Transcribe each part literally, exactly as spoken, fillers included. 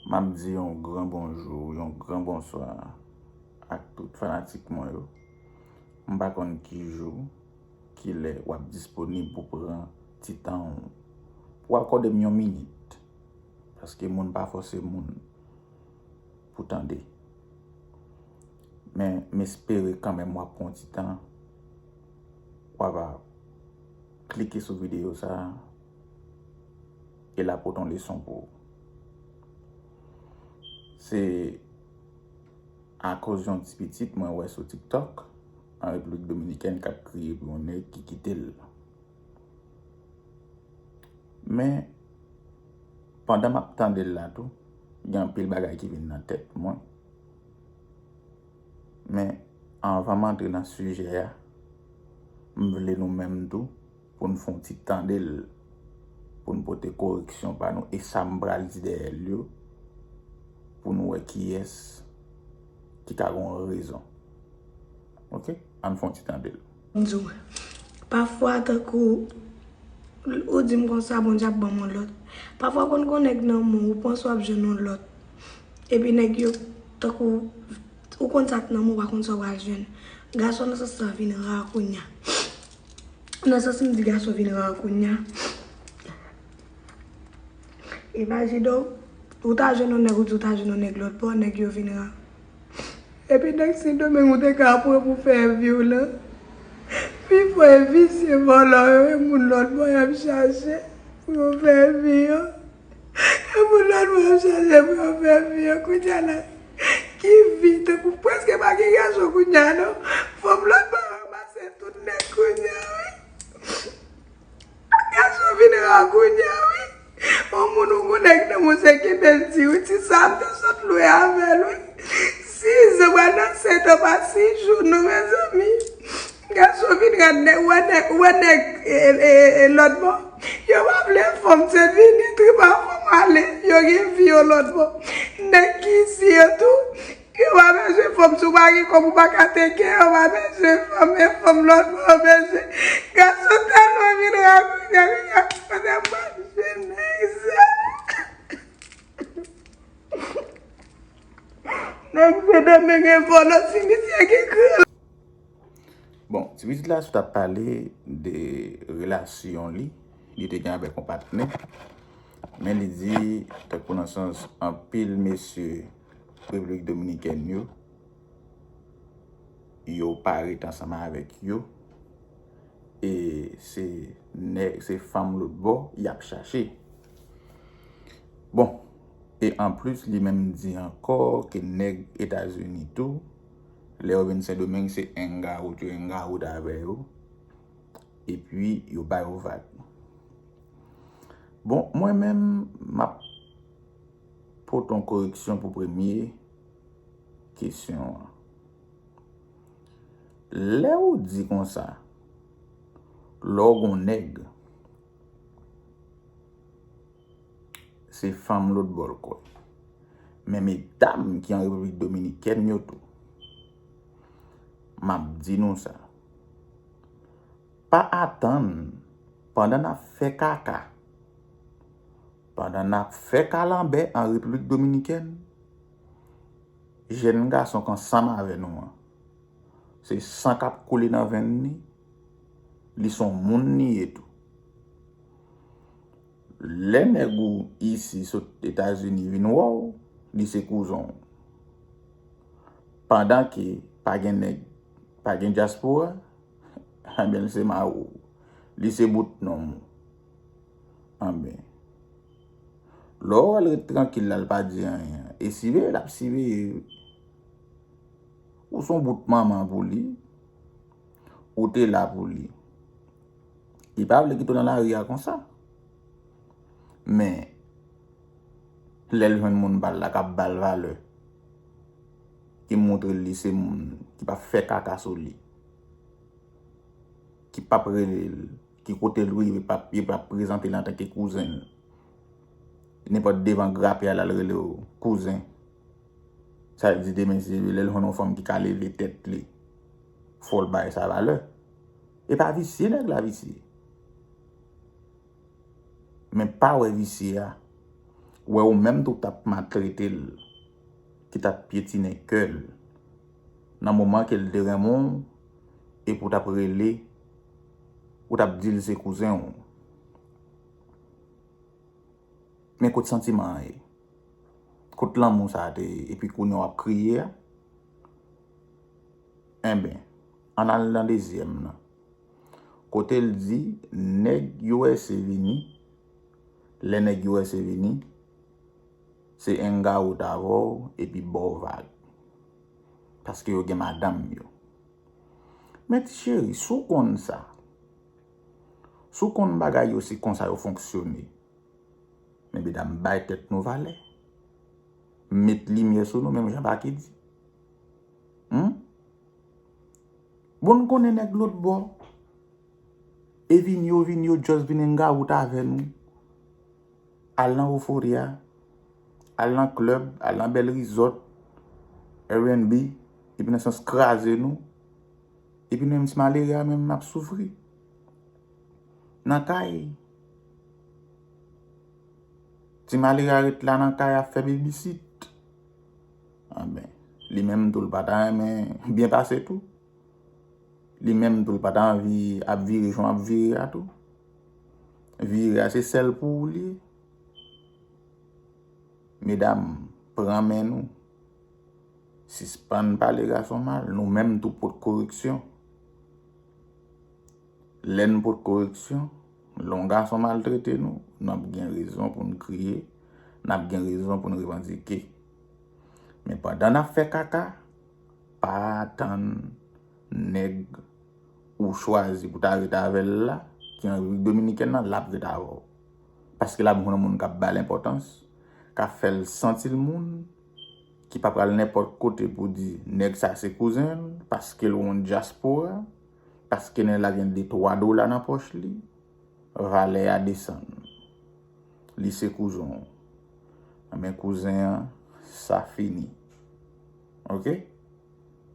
M ap di yon gran bonjou, yon gran bonswa ak tout fanatik mwen yo. M pa konn ki jou, ki lè w ap disponib pou pran ti tan w pou w akòde m yon minit. Paske moun pa fòse moun pou tande. Men m espere kanmenm w ap pran ti tan, w ap klike sou videyo sa a, e l ap pote yon leson pou ou. Se akoz yon ti pitit mwen wè sou TikTok, an Repiblik Dominikèn, k ap kriye pou yon nèg ki kite l. Men, pandan m ap tande l la tou, gen anpil bagay ki vin nan tèt mwen. Men, anvan m antre nan sijè a, m vle nou menm tou, pou n fè yon ti tande l, pou n pote koreksyon pa nou, e sa m pral di dèyè l yo, pou n wè kiyès ki ka gen yon rezon. Oke? Ann fè yon ti tande l. M di w, pafwa, tankou ou di m konsa, Bondye ap ban m yon lòt. Pafwa, konn gon nèg nan men w, ou panse w ap jwenn yon lòt. Epi nèg yo, tankou, ou konn sa k nan men w, ou pa konn sa w pral jwenn. Gason nan sans sa vin ra kounye a. Nan sans m di gason vin ra kounye a. Imajine w, ou ta jwenn yon nèg, ou di ou ta jwenn yon nèg lòt bò, nèg yo vin ra. Epi nèg Sendomeng ou te ka pran pou fè vyolan. Pifò e visye vòlò yo, e moun lòt bò y ap chache pou yo fè vi yo. E moun lòt bò y ap chache pou yo fè vi yo. Kounye a la, ki vi? Tankou prèske pa gen gason kounye a non. Fanm lòt bò ranmase tout nèg kounye a wi. Gason vin ra kounye a wi. Yon moun ou gon nèg nan men w, se kenbe l di wi, ti sa m te sot lwe avè l wi. Sis zan pral nan sèt an pa sis jou non mezanmi. Gason vin ra nèg, wè nèg, wè nèg e, e, e, lòt bò. Yo pa vle fanm, se vini trip a fanm ale. Yo gen vi yo lòt bò. Nèg ki isi yo tou, yo pa bezwen fanm, si w pa gen kòb, ou pa ka teke, yo pa bezwen fanm, men fanm lòt bò yo bezwen. Gason tèlman vin ra kounye a, kounye a, kote m pral jwenn nèg sa? Nèg Sendomeng e vòlò, si misye gen kran. Bon, ti pitit la sot ap pale de relasyon li, li te gen avèk yon patnè. Men li di, tankou nan sans anpil mesye Repiblik Dominikèn yo, yo pa ret ansanm avèk yo. E se nè-, se fanm lòt bò y ap chache. Bon, e anplis, li menm di ankò ke nèg Etazini tou, lè yo vin Sendomeng, se hangout yo hangout avè yo, epi yo ba yo vag. Bon, mwen menm, m ap pote yon koreksyon pou premye kesyon an. Lè ou di konsa, lè w gon nèg, se fanm lòt bò l kwè. Men medam ki an Repiblik Dominikèn yo tou, m ap di nou sa. Pa atann, pandan n ap fè kaka, pandan n ap fè kalanbè an Repiblik Dominikèn, jèn gason k ansanm avè nou an, se san k ap koule nan venn li, li se yon moun li ye tou. Lè nèg ou isi sot Etazini vin wè w, li se kouzen w. Pandan ke pa gen nèg, pa gen dyaspora, anben, li se mari w. Li se bout nonm ou. Anben, lè w wè l ret trankil la, l pa di anyen, e siveye l ap siveye. Ou se yon bout manman pou li. Ou te la pou li. Li pa vle kite w nan lari a konsa. Men, lè l jwenn moun ba l la k ap ba l valè, ki montre l li se moun ki p ap fè kaka sou li, ki p ap rele l, ki kote l rive, p ap, li p ap prezante l antanke kouzen l. Nenpòt devan grapya l al rele w kouzen. Sa vle di demen se lè l jwenn yon fanm ki ka leve tèt li, fò l bay sa valè. E pa visye nèg la visye. Men pa wè visye a. Ou wè, ou menm tou t ap maltrete l, ki t ap pyetinen kè l, nan moman ke l te renmen w, epi w t ap rele, ou t ap di l se kouzen w. Men kot santiman an ye? Kot lanmou sa a te ye? Epi kounye a w ap kriye a? Enben, ann al nan dezyèm nan. Kote l di, nèg U S A vini, lè nèg U S A vini, se hangout avè w epi ba w vag. Paske yo gen madanm yo. Men ti cheri, si w konn sa, si w konn bagay yo se konsa yo fonksyone, men medam, bay tèt nou valè. Met limyè sou nou, menm jan Baky di. Hmm? Bon, n konnen nèg lòt bò. E vini, yo vini, yo just vin hangout avè nou. Al nan Euphoria, al nan club, al nan bèl resort, Airbnb, epi nan sans kraze nou. Epi nou menm ti malere a menm ap soufri. Nan kay. Ti malere a ret la nan kay ap fè babysit. Anben, li menm tou l pa ta renmen byen pase tou. Li menm tou l pa ta anvi ap vire jan w ap vire a tou. Vire a se sèl pou ou li ye. Medam, pran men nou. Sispann pale gason mal, nou menm tou pot koreksyon. Lè n pot koreksyon, lè yon gason maltrete nou, n ap gen rezon pou n kriye, n ap gen rezon pou n revandike. Men pandan n ap fè kaka, pa atann nèg ou chwazi pou ta ret avè l la, ki an Repiblik Dominikèn nan, l ap ret avè w. Paske l ap jwenn yon moun k ap ba l enpòtans, k ap fè l santi l moun, ki pa pral nenpòt kote pou di nèg sa se kouzen l, paske l yon dyaspora, paske nèg la gen de twa dola nan pòch li, valè a desann. Li se kouzen w. Anben kouzen an, sa fini. Oke?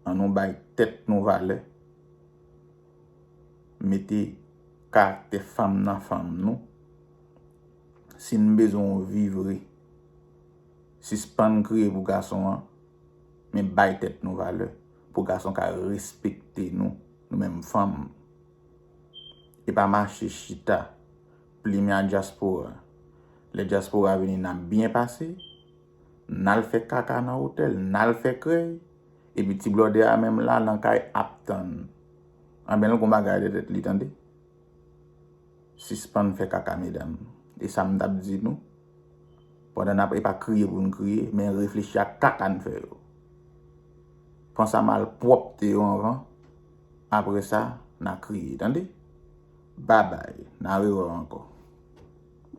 Ann nou bay tèt nou valè. Mete karaktè fanm nan fanm nou. Si n bezwen yon vi vre, sispann kriye pou gason an, men bay tèt nou valè, pou gason ka respekte nou, nou menm fanm. E pa mache chita, plimen a dyaspora. Lè dyaspora vini, n ap byen pase, n al fè kaka nan otèl, n al fè krèy, epi ti blòdè a menm la nan kay ap tann. Anben, l gon bagay dèyè tèt li, tande. Sispann fè kaka, medam. E sa m t ap di nou. Pandan n ap, e pa kriye pou n kriye, men reflechi ak kaka n fè yo. Panse a malpwòpte yo anvan. Apre sa, n a kriye, tande. Babay, n a rewè w ankò.